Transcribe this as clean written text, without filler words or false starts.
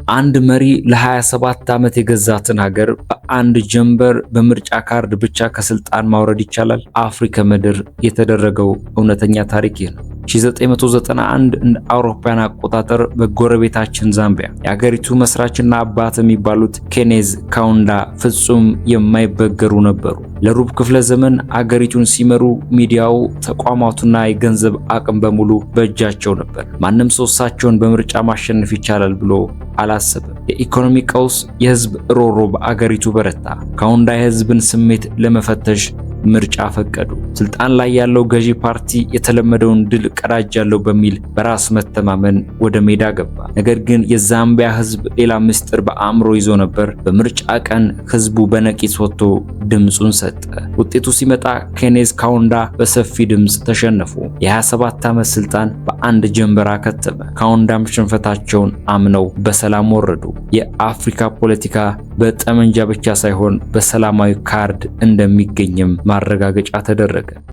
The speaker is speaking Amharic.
አንድ መሪ ለ27 ዓመት የገዛትን ሀገር በአንድ ጀንበር በምርጫ ካርድ ብቻ ከስልጣን ማውረድ ይቻላል? አፍሪካ ምድር የተደረገው እውነተኛ ታሪክ ይህ ነው። 1991 እንደ አውሮፓውያን አቆጣጠር በጎረቤታችን ዛምቢያ የአገሪቱ መስራችና አባት የሚባሉት ኬኔዝ ካውንዳ ፍጹም የማይበገሩ ነበሩ። ለሩብ ክፍለ ዘመን አገሪቱን ሲመሩ ሚዲያው፣ ተቋማቱና የገንዘብ አቅም በሙሉ በእጃቸው ነበር። ማንም ሰው እሳቸውን በምርጫ ማሸነፍ ይቻላል ብሎ አላሰበም። የኢኮኖሚ ቀውስ፣ የህዝብ ሮሮ በአገሪቱ በረታ። ካውንዳ የህዝብን ስሜት ለመፈተሽ ምርጫ ፈቀዱ። ስልጣን ላይ ያለው ገዢ ፓርቲ የተለመደውን ድል ቀዳጃለሁ በሚል በራስ መተማመን ወደ ሜዳ ገባ። ነገር ግን የዛምቢያ ህዝብ ሌላ ምስጢር በአእምሮ ይዞ ነበር። በምርጫ ቀን ህዝቡ በነቂስ ወጥቶ ድምፁን ሰጠ። ውጤቱ ሲመጣ ኬኔዝ ካውንዳ በሰፊ ድምፅ ተሸነፉ። የ27 ዓመት ስልጣን በአንድ ጀንበር አከተመ። ካውንዳም ሽንፈታቸውን አምነው በሰላም ወረዱ። የአፍሪካ ፖለቲካ በጠመንጃ ብቻ ሳይሆን በሰላማዊ ካርድ እንደሚገኝም ማረጋገጫ ተደረገ።